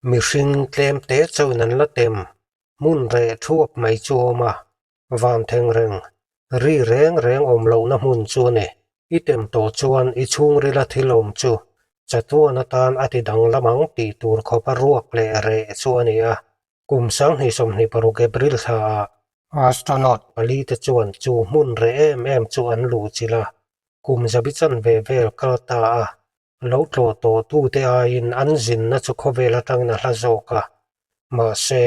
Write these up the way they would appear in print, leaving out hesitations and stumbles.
Mihring tlem te chauhin an la tem, hmun reh thuap mai chu a awm a, van theng reng, ri reng reng awm lohna hmun chu a ni. I tem tawh chuan i chhungrila thil awm chu chatuan atan a ti danglam ang tih tur khawpa ruak leh reh chu a ni a. Kum 2026 April thlaah astronaut palite chuan chu hmun reh em em chu an luhchilh a, kum zabi chanve vel kal ta a. Lo tlawh tawh tute aiin an zinna chu khawvel atangin a hla zawk a, mahse,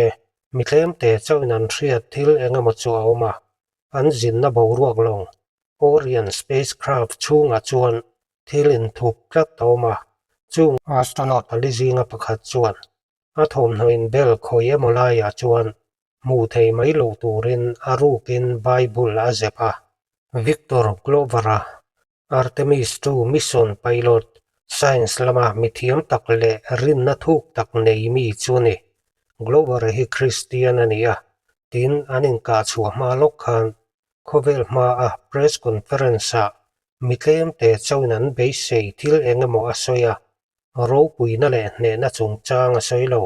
mi tlemte chauhin an hriat thil eng emaw chu a awm a, an zinna boruak lawng Orion spacecraft chhungah chuan thil inthup tlat a awm a, chung astronaut pali zinga pakhat chuan a thawmhnaw inbel khawi emaw laiah chuan hmuh thei mai loh turin a rukin Bible a zep a. Victor Glover-a Artemis II mission pilot, science lama mithiam tak leh rinna thuk tak nei mi chu a ni. Glover hi Kristian a ni a, tin an inkah chhuah hma lawk khan khawvel hmaa press conference-ah mi tlemte chauhin an beisei thil eng emaw a sawi a, ropuina leh hnehna chungchang a sawi lo.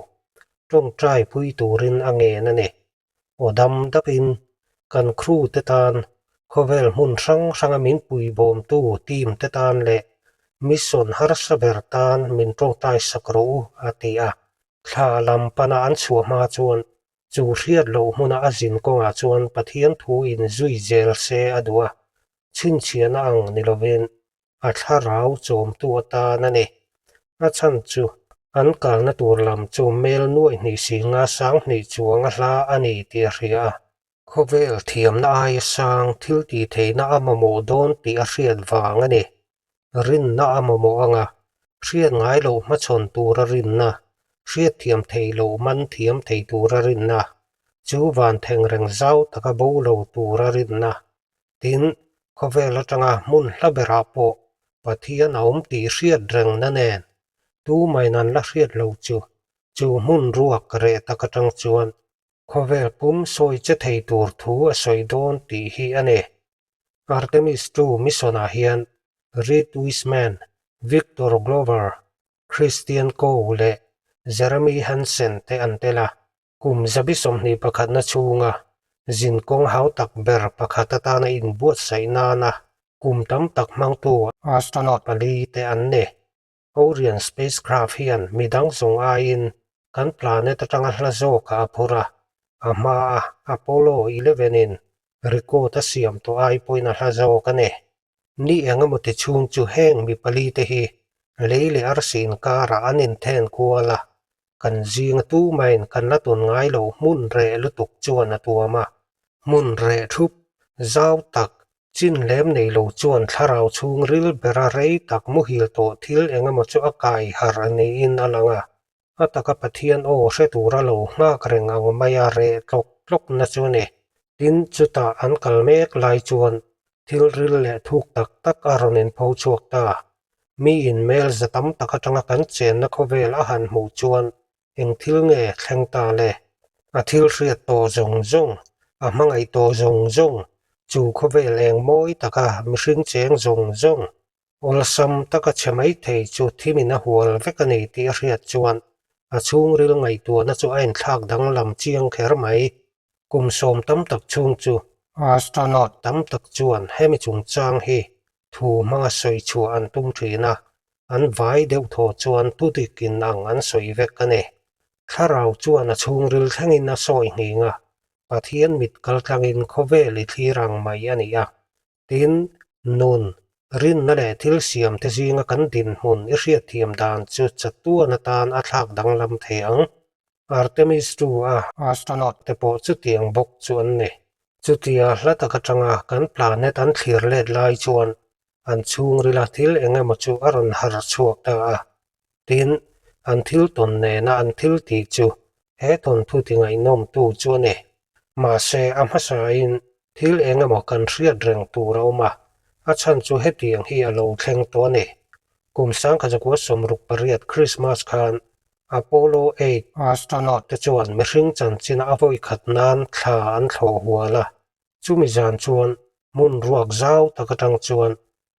Tawngtai pui turin a ngen a ni. Aw dam dapin kan crew te tan, khawvel hmun hrang hranga min puibawmtu team te tan leh mission harsa ber tan min tawngtai sak rawh u, a ti a. Thla lam pana an chhuah hma chuan chu hriat loh hmuna a zin kawngah chuan Pathian thu in zui zel se a duh a, chhinchhiahna ang ni lovin a thlarau chawmtu atan a ni. A chhan chu an kalna tur lam chu mel nuaih hnih singa sang hnih chuang a hla a ni tih a hria a. Khawvel thiamna aia sang thil tih theihna a mamawh dawn tih a hriat vang a ni. Rinna a mamawh anga hriat ngai loh hmachhawn tura rinna, hriat thiam theih loh man thiam thei tura rinna, chu van thengreng zau taka bo lo tura rinna, Tin, khawvel atanga hmun hla berah pawh Pathian a awm tih hriat rengna nen tumain an la hriat lo chu, chu hmun ruak reh tak atang chuan khawvel pum sawi che thei tur thu a sawi dawn tih hi a ni. Artemis ii mission-ah hian Reid Wiseman, Victor Glover, Christian Coe leh Jeremy Hansen te an tel a. Kum 21 na chhunga zinkawng hau tak ber pakhat atana inbuatsaih nana kum tam tak hmangtu astronaut pali te an ni. Orion spacecraft hian midang zawng aiin kan planet atanga hla zawkah a phur a, a hmaa Apollo 11 in record a siam tawh ai pawhin a hla zawk a ni. Ni eng emaw ti chhung chu heng mi pali te hi lei leh arsi inkarah an inthen kual a, kan zinga tumain kan la tun ngai lo hmun reh lutuk chuan a tuam a. Hmun reh thup, zau tak, chin lem nei lo chuan thlarau chhung ril bera rei tak muhil tawh thil eng emaw chu a kai harh niin a lang a. A taka Pathian aw hre tura lo nghak reng ang maia reh tlawk tlawkna chu a ni. Tin, chutah an kal mek lai chuan thil ril leh thuk tak tak a rawn inpho chhuak ta. Miin mel za tam tak atanga kan chenna khawvel a han hmuh chuan eng thil nge thleng ta le? A thil hriat tawh zawng zawng, a hmangaih tawh zawng zawng, chu khawvel eng mawi taka mihring cheng zawng zawng, Awlsam taka chhe mai thei chu thimin a hual vek a ni tih a hriat chuan a chhungril ngaihtuahna chu a inthlak danglam chiang kher mai. Kum sawm tam tak chhung chu astronaut tam tak chuan hemi chungchang hi thu hmanga sawi chhuah an tum thin a, an vai deuh thaw chuan tudikin ang an sawi vek a ni. Thlarau chuan a chhungril thlengin a sawi nghing a, Pathian mit kaltlangin khawvel i thlir ang mai a ni a. Tin, nun, rinna leh thil siamte zinga kan dinhmun i hriatthiam dan chu chatuan atan a thlak danglam thei ang. Artemis ii a astronaut te pawh chutiang bawk chu an ni. Chutia hla tak atanga kan planet an thlir let lai chuan an chhungrila thil eng emaw chu a rawn har chhuak ta a. Tin, an thil tawn nena an thil tih chu he thawnthu ti ngaihnawmtu chu a ni. Mahse, a hmasain thil eng emaw kan hriat reng tur a awm a, a chhan chu hetiang hi a lo thleng tawh a ni. Kum 1968 Christmas khan Apollo 8 astronaut te chuan mihring chanchin a vawi khat nan thla an thlawh hual a. Chumi zan chuan hmun ruak zau tak atang chuan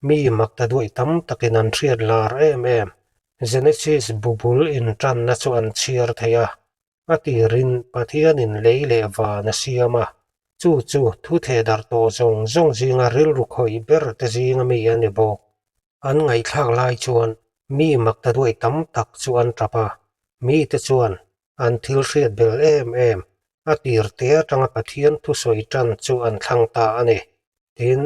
mi mak ta duai tam takin an hriat lar em em. Genesis bu bul inṭanna chu an chhiar thei a. A tirin Pathianin lei leh van a siam a, chu chu thu thehdarh tawh zawng zawng zinga rilru khawih ber te zinga mi a ni bawk. An ngaihthlak lai chuan mi makta duai tam tak chu an tap a, mite chuan an thil hriat bel em em a tir te atanga Pathian thusawi tan chu an thlang ta a ni. Tin,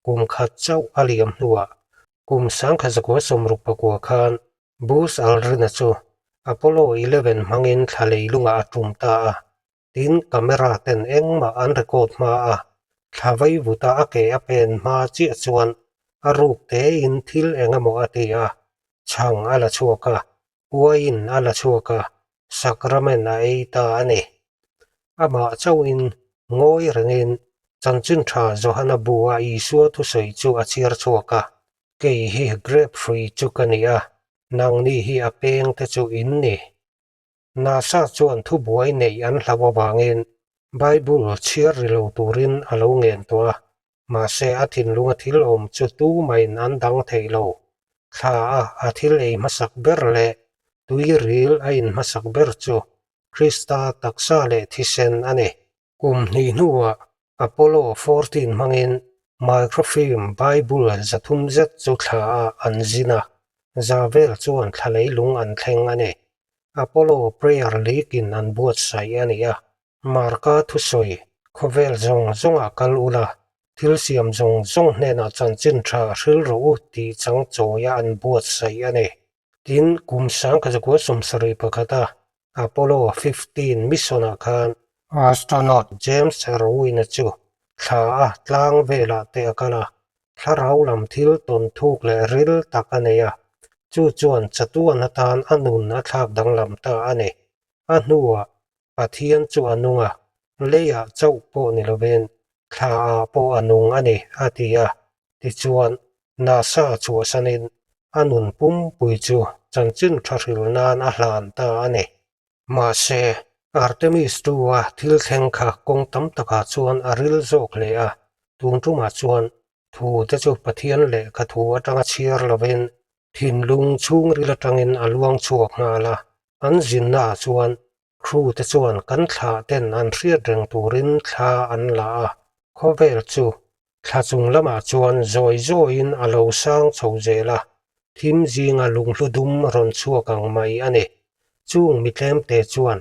kum khat chauh a liam hnuah kum 1969 khan Buzz Aldrin-a chu Apollo 11 hmangin thla leilungah a tum ta a. Tin, camera ten engmah an record hma a, thla veivuta a ke a pen hma chiah chuan a ruk tein thil eng emaw a ti a, chhang a la chhuak a, uaiin a la chhuak a, sacrament a ei ta a ni. Amah chauhin ngawi rengin chanchin tha Johana bu-a Isua thusawi chu a chhiar chhuak a, Kei hi grape hrui chu ka ni a, nangni hi a peng te chu in ni. NASA chuan thubuai neih an hlauh avangin Bible chhiar ri lo turin a lo ngen tawh a, mahse a thinlunga thil awm chu tumahin an dang thei lo. Thla a a thil ei hmasak ber leh tui ril a in hmasak ber chu Krista taksa leh thisen a ni. Kum hnih hnuah Apollo 14 hmangin microfilm Bible 300 zet chu thla ah an zin a, za vel chuan thla leilung an thleng a ni. Apollo Prayer League in an buatsaih a ni a. Marka thusawi, Khawvel zawng zawngah kal ula, thil siam zawng zawng hnenah chanchin tha hril rawh u tih chang chawia an buatsaih a ni. Tin, kum 1971 a Apollo 15 mission-ah khan astronaut James Irwin-a chu thla a tlang velah te a kal a, thlarau lam thil tawn thuk leh ril tak a nei a, chu chuan chatuan atan a nun a thlak danglam ta a ni. A hnuah Pathian chu a nung a, leiah chauh pawh ni lovin thlaah pawh a nung a ni, a ti a. Tichuan, NASA chhuahsanin a nun pumpui chu chanchin tha hril nan a hlan ta a ni. Mahse, Artemis II-a thil thleng kha kawng tam takah chuan a ril zawk hle a, tun tumah chuan thu te chu Pathian lehkha thu atanga chhiar lovin thinlung chhungril atangin a luang chhuak nghal a. An zinnaah chuan crew te chuan kan thlah ten an hriat reng turin thla an la a, khawvel chu thla chung lamah chuan zawi zawiin a lo sang chho zel a, thim zinga lunghlu dum rawn chhuak ang mai a ni. Chung mi tlemte chuan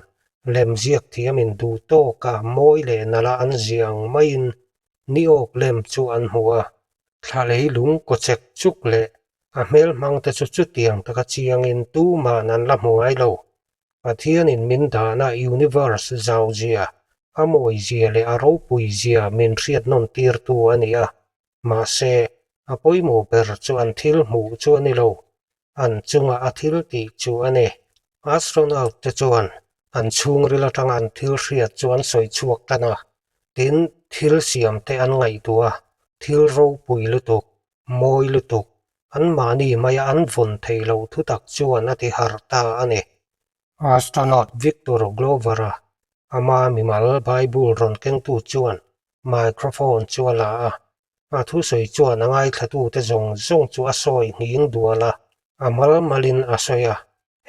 lemziak thiamin duh tawka mawi leh nala an ziah ang maiin ni awk lem chu an hmu a, thla leilung kawchek chuk leh A hmel hmang te chu chutiang taka chiangin tuman an la hmu ngai lo. Pathianin min dahna universe zau zia, a mawi zia leh a ropui zia min hriat nawn tirtu a ni a. Mahse, a pawimawh ber chu an thil hmuh chu a ni lo. An chunga a thil tih chu a ni. Astronaut te chuan an chhungril atanga an thil hriat chu an sawi chhuak tan a. Tin, thil siam te an ngaihtuah a, thil ropui lutuk, Mawi lutuk, anmahni maia an vawn theih loh thutak chuan a ti harh ta a ni. Astronaut Victor Glover-a ama mimal Bible rawn kengtu chuan microphone chu a la a, a thusawi chuan a ngaithlatute zawng zawng chu a sawi nghing dual a, a mal malin a sawi a,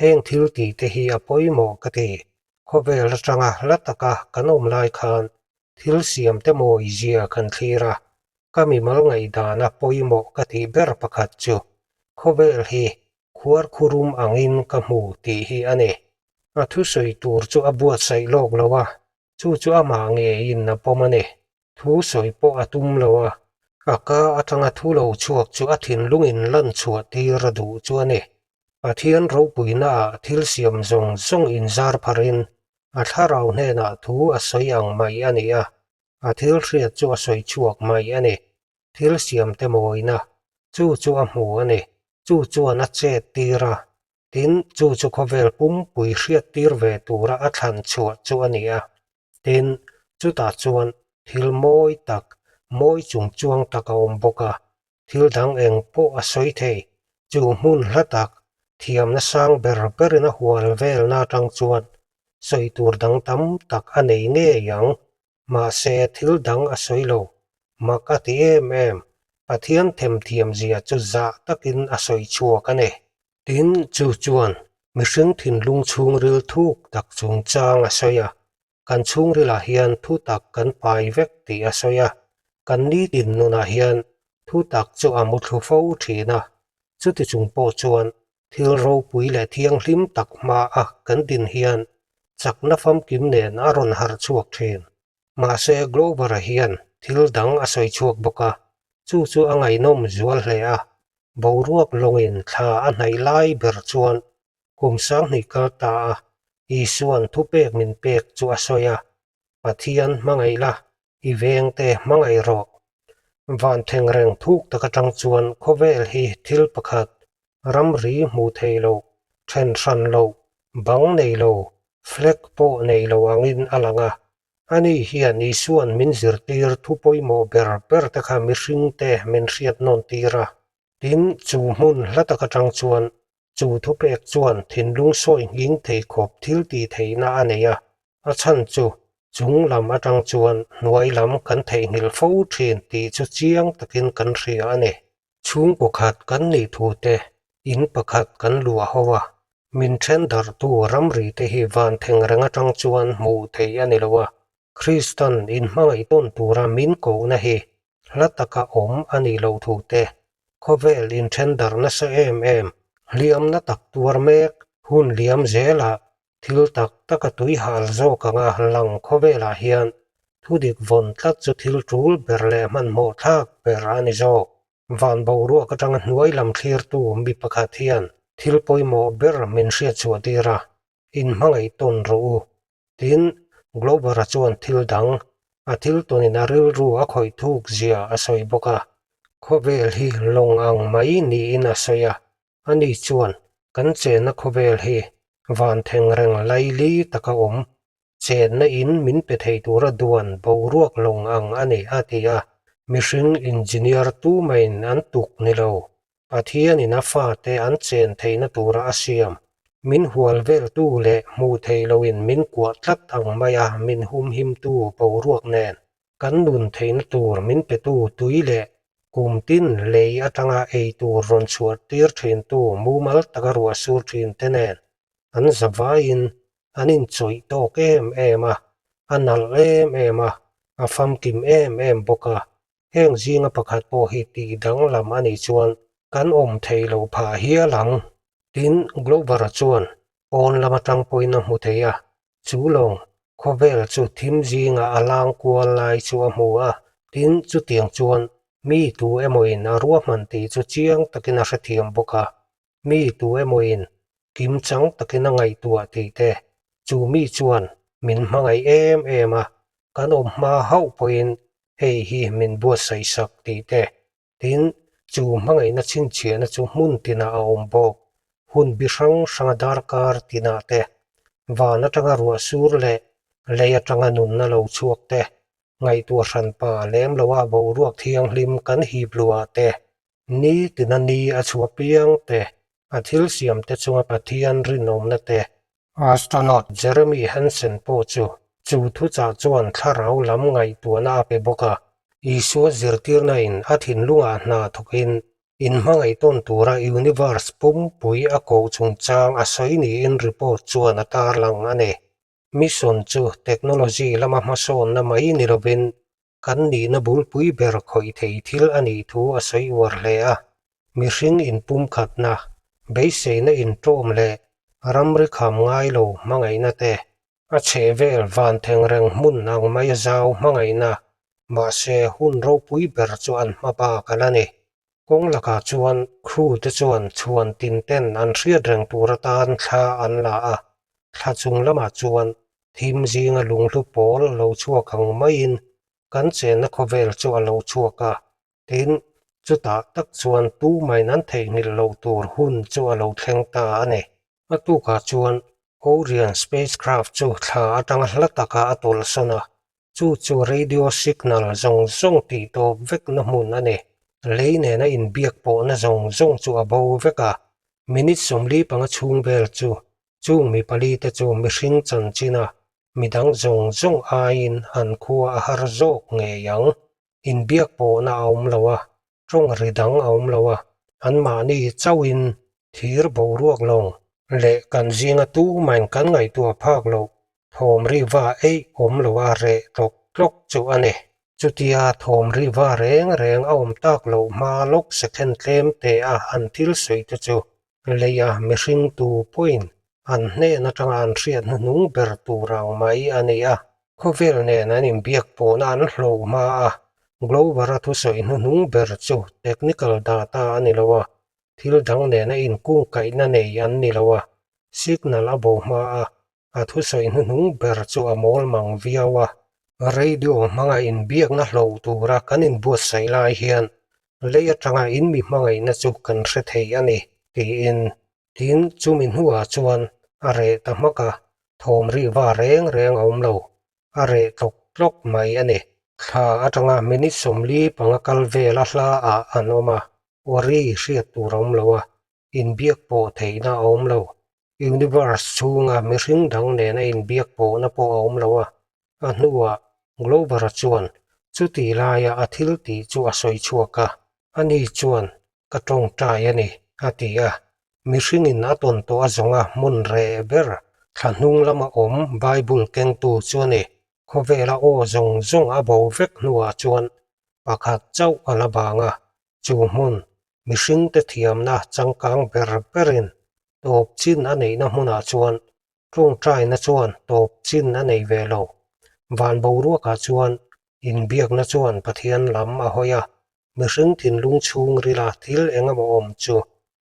Heng thil tih te hi a pawimawh ka ti. Khawvel atanga hla taka kan awm lai khan thil siam te mawi zia kan thlir a, ka mimal ngaihdana pawimawh ka tih ber pakhat chu khawvel hi khuarkhurum angin ka hmu tih hi a ni. A thusawi tur chu a buatsaih lawk lo a, Chu chu amah ngeiin a pawm a ni. Thu sawi pawh a tum lo a, a ka atanga thu lo chhuak chu a thinlungin lan chhuah tir a duh chu a ni. Pathian ropuinaah thil siam zawng zawng inzar pharin a thlarau hnenah thu a sawi ang mai a ni a, a thil hriat chu a sawi chhuak mai a ni. Thil siam te mawina, chu chu a hmu a ni. Chu chuan a chet tir a, Tin, chu chu khawvel pumpui hriattir ve tura a thlan chhuah chu a ni a. Tin, chutah chuan thil mawi tak, mawi chung chuang tak a awm bawk a. Thil dang eng pawh a sawi thei. Chu hmun hla tak, thiamna sang ber berin a hual velna atang chuan sawi tur dang tam tak a nei ngei ang. Mahse, thil dang a sawi lo. Mak a ti em em. Pathian themthiamzia chu zah takin a sawi chhuak a ni. Tin, chu chuan mihring thinlung chhungril thuk tak chungchang a sawi a, kan chhungrilah hian thu tak kan pai vek tih a sawi a, kan nitin nunah hian thu tak chu a muthlu fo thin a, chuti chung pawh chuan thil ropui leh thianghlim tak hmaa kan din hian chakna famkim nen a rawn harh chhuak thin. Mahse Glover-a hian thil dang a sawi chhuak bawk a, chu chu a ngaihnawm zual hle a, boruak lawngin thla a hnaih lai ber chuan kum sanghnih kal ta a, Isua'n thupek min pek chu a sawi a, Pathian hmangaih la, i vengte hmangaih rawh. Van thengreng thuk tak atang chuan khawvel hi thil pakhat, ramri hmuh theih loh, then hran loh, bang nei lo, flag pawh nei lo angin a lang a. Ani hian Isua'n min zirtir thu pawimawh ber ber te kha mihringte min hriat nawn tir a. Tin, chu hmun hla tak atang chuan Chu thupek chuan thinlung sawi nghing thei khawp thil tih theihna a nei a, a chhan chu chung lam atang chuan hnuai lam kan theihnghilh fo thin tih chu chiang takin kan hria a ni. Chhungkaw khat kan nih thu te, in pakhat kan luah ho a, min then darhtu ramri te hi van thengreng atang chuan hmuh theih a ni lo a, Kristan inhmangaih tawn tura min kohna hi hla taka awm a nih loh thu te, khawvel inthen darh nasa em em, hliamna tak tuar mek, hun liam zelah thil tak taka tui hal zawk anga lang khawvelah hian thudik vawn tlat chu thil tul ber leh hmanhmawh thlak ber a ni zawk. Van boruak atanga hnuai lam thlirtu mi pakhat hian thil pawimawh ber min hriatchhuah tir a, inhmangaih tawn rawh u. Tin, Glover-a chuan thil dang, a thil tawnin a rilru a khawih thuk zia a sawi bawk a. Khawvel hi lawng ang mai niin a sawi a. Ani chuan, Kan chenna khawvel hi van thengreng laili taka awm, chenna in min pe thei tura duan boruak lawng ang a ni, a ti a. Mihring engineer tumaiin an tuk ni lo. Pathianin a fate an chen theihna tura a siam, min hual veltu leh hmuh theih loin min kuah tlat ang maia min humhimtu boruak nen kan nun theihna tur min petu tui leh kum tin lei atanga ei tur rawn chhuah tir thintu mumal taka ruah sur thin te nen an zavaiin an inchawih tawk em em a, a nalh em em a, a famkim em em bawk a. Heng zinga pakhat pawh hi tih danglam a nih chuan kan awm thei lo phah hial ang. Tin, Glover-a chuan pawn lam atang pawhin a hmu thei a, chu lawng khawvel chu thim zinga a lang kual lai chu a hmu a. Tin, chutiang chuan mi tu emawin a ruahman tih chu chiang takin a hrethiam bawk a. Mi tu emawin kim chang takin a ngaihtuah tih te, chu mi chuan min hmangaih em em a, kan awm hma hauh pawhin hei hi min buatsaih sak tih te, tin, chu hmangaihna chhinchhiahna chu hmun tinah a awm bawk, hun bi hrang hranga darkar tinah te, van atanga ruah sur leh lei atanga nunna lo chhuak te, ngaihtuah hranpa lem loa boruak thianghlim kan hip luah te, Ni tina ni a chhuah piang te, a thil siam te chunga Pathian rinawmna te. Astronaut Jeremy Hansen pawh chu chu thuchah chuan thlarau lam ngaihtuahna a pe bawk a. Isua zirtirna in a thinlungah hna thawkin inhmangaih tawn tura universe pumpui a koh chungchang a sawi niin report chuan a tarlang a ni. Mission chu technology lama hmasawnna mai ni lovin Kan nihna bulpui ber khawih thei thil a nih thu a sawi uar hle a. Mihring inpumkhatna, beiseina inṭawm leh ramri kham ngai lo hmangaihna te, a chhehvel van thengreng hmun ang mai zau hmangaihna, mahse hun ropui ber chu an hma bak a la ni. Kawng lakah chuan crew te chuan chhuan tin ten an hriat reng tur atan thla an la a, thla chung lamah chuan thim zinga lunghlu pawl lo chhuak ang maiin kan chenna khawvel chu a lo chhuak a, tin, chutah tak chuan tumain an theihnghilh loh tur hun chu a lo thleng ta a ni. A tukah chuan Orion spacecraft chu thla atanga hla takah a tawlhsawn a, chu chu radio signal zawng zawng tih tawp vekna hmun a ni. Lei nena inbiak pawhna zawng zawng chu a bo vek a, minute 45 chhung vel chu chung mi pali te chu mihring chanchin a, midang zawng zawng aiin an khua a har zawk ngei ang. Inbiak pawhna a awm lo a, tawng ri dang a awm lo a, anmahni chauhin. Thir boruak lawng leh kan zinga tumain kan ngaihtuah phak loh thawm ri va eih awm lo a reh tlawk tlawk chu a ni. Chutia thawm ri va reng reng a awm tak loh hma lawk second tlem te a an thil sawi te chu leia mihring tu pawhin an hnen atanga an hriat hnuhnung ber tur ang mai a ni a. Khawvel nen an inbiak pawhna an hlawh hma a, Glover-a thusawi hnuhnung ber chu technical data a ni lo a, thil dang nena inkungkaihna nei an ni lo a, signal a bo hma a, a thusawi hnuhnung ber chu a mawl mang viau a. Radio hmanga inbiakna hlauh tura kan inbuatsaih lai hian lei atanga in mi hmangaihna chu kan hre thei a ni, tiin. Tin, chumi hnuah chuan a reh ta hmak a, thawm rih va reng reng a awm lo, a reh tlawk tlawk mai a ni. Thla atanga minute 40 panga kal vela hla ah an awm a, Ori hriat tur a awm lo a, inbiak pawh theihna a awm lo. Universe chhunga mihring dang nena inbiak pawhna pawh a awm lo a. A hnuah Glover-a chuan chuti laia a thil tih chu a sawi chhuak a, ani chuan ka tawngtai a ni, a ti a. Mihringin a tawn tawh a zawnga hmun reh ber thla hnung lama awm Bible kengtu chu a ni. Khawvela aw zawng zawng a bo vek hnuah chuan pakhat chauh a la bang a, chu hmun mihringte thiamna changkang ber berin tawp chin a neihna hmunah chuan tawngtaina chuan tawp chin a nei ve lo. Van boruakah chuan inbiakna chuan Pathian lam a hawi a, mihring thinlung chhungrila thil eng emaw awm chu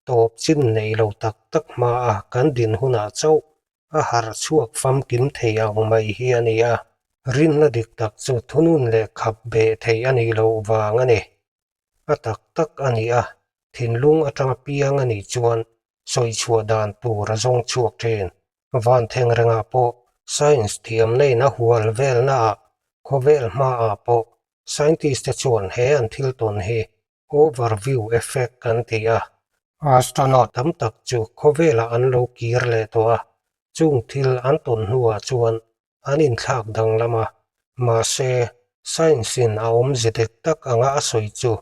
tawp chin nei lo tak tak hmaa kan din hunah chauh a harh chhuak famkim thei ang mai hi a ni a, rinna dik tak chu thunun leh khap beh theih a nih loh vang a ni. A tak tak a ni a, thinlung atanga piang a nih chuan sawi chhuah dan tur a zawng chhuak thin. Van theng rengah pawh science thiamna in a hual velnaah khawvel hmaah pawh scientist te chuan he an thil tawn hi Overview effect an ti a, astronaut tam tak chu khawvelah an lo kir leh tawh a, chung thil an tawn hnuah chuan an inthlak danglam a, mahse science in a awmze dik tak anga a sawi chu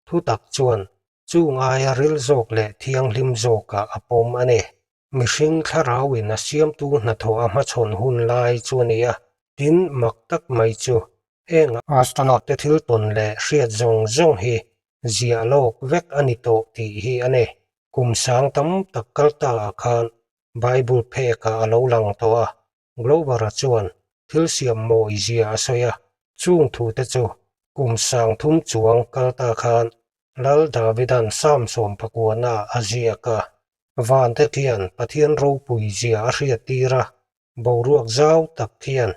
thutak chuan chung aia ril zawk leh thianghlim zawkah a pawm a ni. Mihring thlarauin a siamtu hnathawh a hmachhawn hun lai chu a ni a, tin mak tak mai chu heng astronaut te thil tawn leh hriat zawng zawng hi ziah lawk vek a ni tawh tih hi a ni. Kum sang tam tak kal ta ah khan Bible phek ah a lo lang tawh a, Glover-a chuan thil siam mawi zia a sawi a, chung thu te chu kum 3000 chuang kal ta khan Lal Davida'n Psalm 19 ah a ziak a. Van te khian Pathian ropui zia a hriat tir a, boruak zau tak khian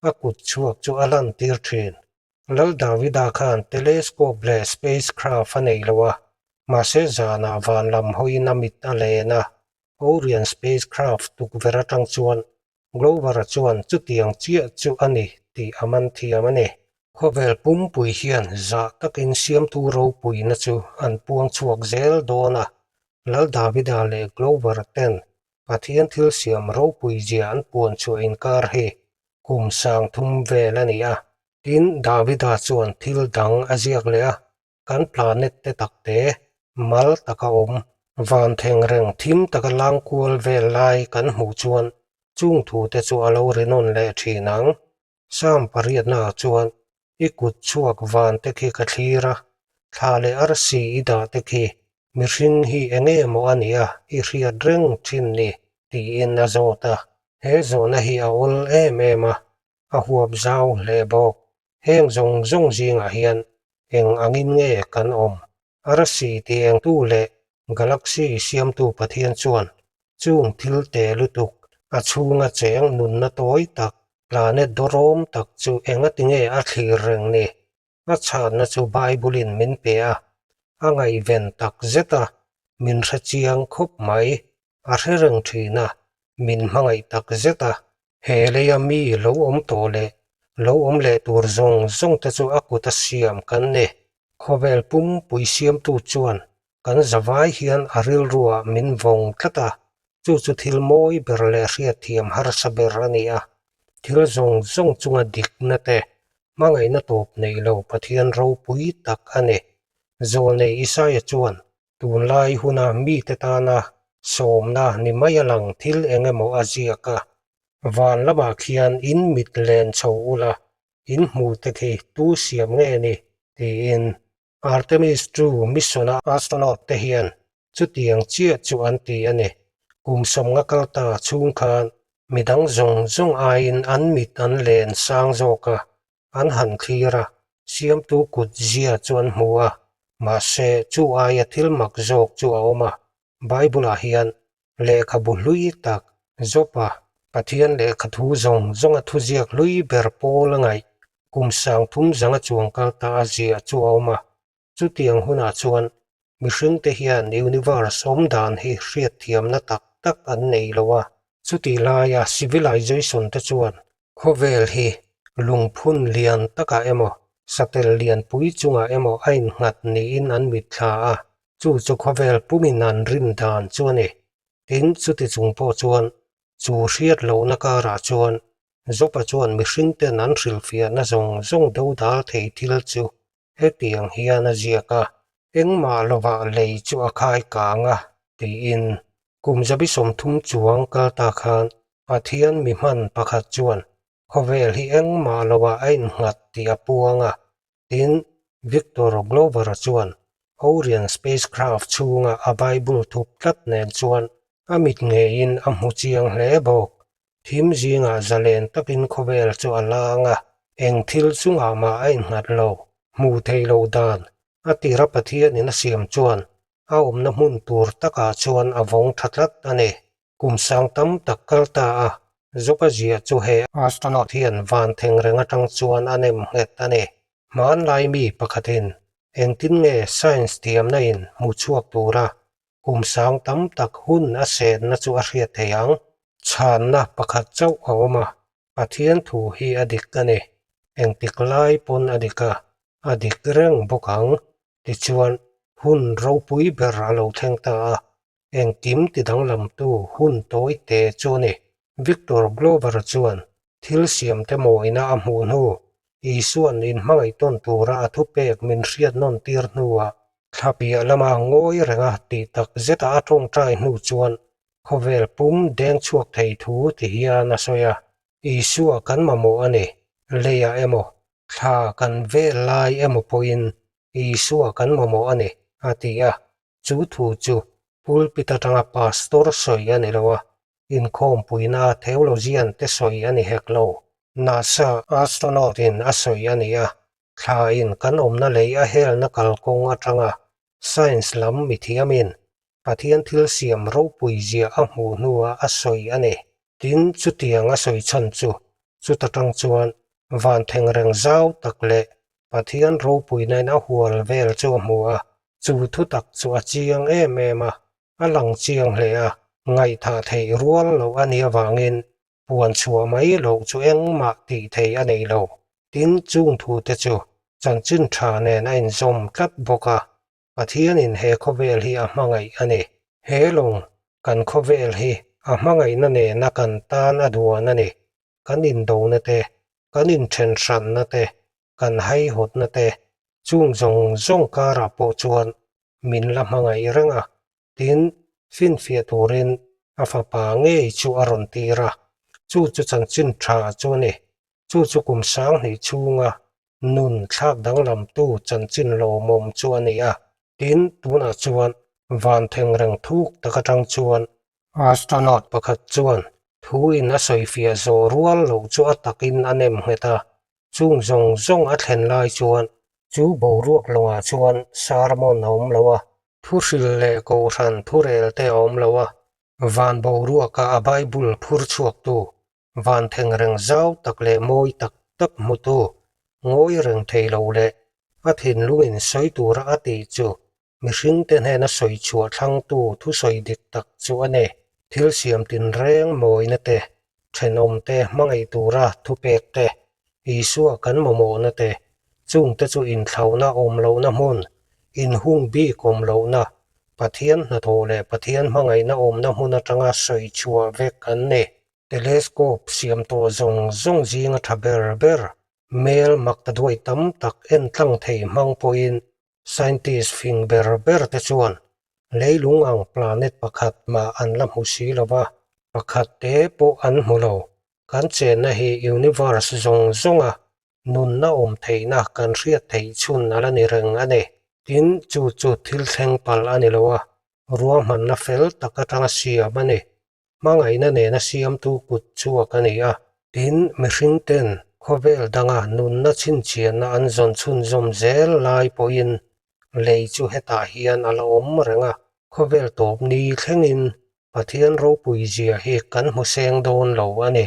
a kut chhuak chu a lan tir thin. Lal Davida khan telescope leh spacecraft a nei lo a, mahse zanah van lam hawiin a mit a len a, Orion spacecraft tukverh atang chuan Glover-a chuan chutiang chiah chu a ni tih a man thiam a ni. Khawvel pumpui hian zah takin siamtu ropuina chu an puang chhuak zel dawn a, Lal Davida leh Glover-a ten Pathian thil siam ropui zia an puan chhuah inkar hi kum 3000 vel a ni a. Tin, Davida chuan thil dang a ziak leh a, kan planet te tak te mal taka awm, van theng reng thim taka lang kual vel lai kan hmuh chuan chung thu te chu a lo ri nawn leh thin ang. Psalm pariatnaah chuan, I kut chhuak van te khi ka thlir a, thla leh arsi i dah te khi mihring hi eng nge maw a nia i hriat reng thin ni? tiin a zawt a. He zawhna hi a awl em em a, a huap zau hle bawk. Heng zawng zawng zingah hian eng angin nge kan awm? Arsi ti engtu leh galaxy siamtu Pathian chuan chung thil te lutuk a chhunga cheng nunna tawi tak, planet dawrawm tak chu engati nge a thlir reng ni? A chhanna chu Bible-in min pe a, a ngaihven tak zet a, min hre chiang khawp mai. A hre reng thin a, min hmangaih tak zet a. He leia mi lo awm tawh leh lo awm leh tur zawng zawng te chu a kut a siam kan ni. Khawvel pumpui siamtu chuan kan zavai hian a rilruah min vawng tlat a, chu chu thil mawi ber leh hriatthiam harsa ber a ni a. Thil zawng zawng chunga dikna te, hmangaihna tawp nei lo Pathian ropui tak a ni. Zawlnei Isaia chuan tunlai huna mite tana Sawmna ni mai a lang thil eng emaw a ziak a. Van lamah khian in mit len chho ula, in hmu te khi tu siam nge ni? tiin Artemis ii mission-a astronaut te hian chutiang chiah chu an ti a ni. Kum sawmnga kal ta chhung khan midang zawng zawng aiin an mit an len sang zawk a, an han thlir a, siamtu kut zia chu an hmu a, mahse chu aia thil mak zawk chu a awm a. Bible-ah hian lehkhabu hlui tak Job-a Pathian lehkhathu zawng zawnga thuziak hlui ber pawl a ngaih kum sang thum zanga chuang kal ta a ziah chu a awm a. Chutiang hunah chuan mihringte hian universe awm dan hi hriatthiamna tak tak an nei lo a. Chutih laia civilization te chuan Khawvel hi lungphun lian takah emaw, satel lianpui chungah emaw a innghat niin an mitthla a, chu chu khawvel pumin an rin dan chu a ni. Tin, chuti chung pawh chuan chu hriat lohna karah chuan Jopa chuan mihringten an hrilhfiahna zawng zawng dodal thei thil chu hetiang hian a ziak a, Engmah lovah lei chu a khai kang a, tiin. Kum zabi 30 chuang kal ta khan Pathian mi hman pakhat chuan khawvel hi engmah lovah a innghat tih a puang a, tin, Victor Glover-a chuan Orion spacecraft chhunga a Bible thup tlat nen chuan a mit ngeiin a hmu chiang hle bawk. Thim zingah zalen takin khawvel chu a lang a, eng thil chungah mah a innghat lo. Hmuh theih loh dan a tira Pathianin a siam chuan a awmna hmun tur takah chuan a vawng tha tlat a ni. Kum sang tam tak kal ta a, Job-a ziah chu he astronaut hian van theng reng atang chuan a nem nghet a ni. Hmanlai mi pakhatin engtin nge science thiamna in hmu chhuak tura kum sang tam tak hun a senna chu a hriat thei ang. Chhanna pakhat chauh a awm a, Pathian thu hi a dik a ni. Engtik lai pawn a dik a, a dik reng bawk ang. Tichuan, hun ropui ber a lo thleng ta a, engkim ti danglamtu hun tawi te chu a ni. Victor Glover chuan thil siamte mawina a hmuh hnu, Isua'n inhmangaih tawn tura a thupek min hriat nawn tir hnuah thla piah lama ngawi renga tih tak zeta a tawngtai hnu chuan khawvel pum deng chhuak thei thu ti hian a sawi a, Isua kan mamawh a ni, leiah emaw, thla kan vel lai emaw pawhin Isua kan mamawh a ni, a ti a. Chu thu chu pulpit atanga pastor sawi a ni lo a, inkhawmpuina theologian te sawi a ni hek lo. NASA astronaut in a sawi a ni a, thla in kan awmna lei a helna kalkawng atanga science lam mithiamin Pathian thil siam ropui zia a hmuh hnuah a sawi a ni. Tin, chutiang a sawi chhan chu chuta tang chuan van thengreng zau tak leh Pathian ropuinain a hual vel chu a hmu a, chu thutak chu a chiang em em a, a lang chiang hle a, ngaihthah theih rual loh a nih avangin puan chhuah mai loh chu engmah tih theih a nei lo. Tin, chung thute chu chanchin tha nen a inzawm tlat bawk a, Pathianin he khawvel hi a hmangaih a ni. He lawng, kan khawvel hi a hmangaihna nena kan tan a duan a ni. Kan indona te, kan inthenhranna te, kan haihawtna te, chung zawng zawng karah pawh chuan min la hmangaih reng a. Tin, finfiah turin a fapa ngei chu a rawn tir a. Chu chu chanchin tha chu a ni. Chu chu kum 2000 chhunga nun thlak danglamtu chanchin lawmawm chu a ni a. Tin, tunah chuan van thengreng thuk tak atang chuan astronaut pakhat chuan thu in a sawifiah zawh rual loh chu a takin a nem nghet a. Chung zawng zawng a thlen lai chuan chu boruak lawngah chuan sermon a awm lo a, thuhril leh kohhran thurel te a awm lo a, van boruaka a Bible phur chhuaktu Van thengreng zau tak leh mawi tak tak hmutu, ngawi reng thei lo leh a thinlungin sawi tura a tih chu mihringte hnena sawi chhuah thlangtu thusawi dik tak chu a ni. Thil siam tinreng mawina te, thenawmte hmangaih tura thupek te, Isua kan mamawhna te, chungte chu inthlauhna awm lohna hmun, inhung bik awm lohna, Pathian hnathawh leh Pathian hmangaihna awmna hmun atanga sawi chhuah vek an ni. Telescope siam tawh zawng zawng zinga tha ber ber, mel mak ta duai tam tak en tlang thei hmang pawhin scientist fing ber ber te chuan Leilung ang planet pakhat mah an la hmu si lo va, pakhat te pawh an hmu lo. Kan chenna hi universe zawng zawnga nunna awm theihna kan hriat theih chhun a la ni reng a ni. Tin, chu chu thil thleng palh a ni lo a, ruahmanna fel tak atanga siam a ni. Hmangaihna nena siamtu kut chhuak a ni a. Tin, mihring ten khawvel danga nunna chhinchhiahna an zawn chhunzawm zel lai pawhin lei chu hetah hian a la awm reng a. Khawvel tawp ni thlengin Pathian ropui zia hi kan hmu seng dawn lo a ni.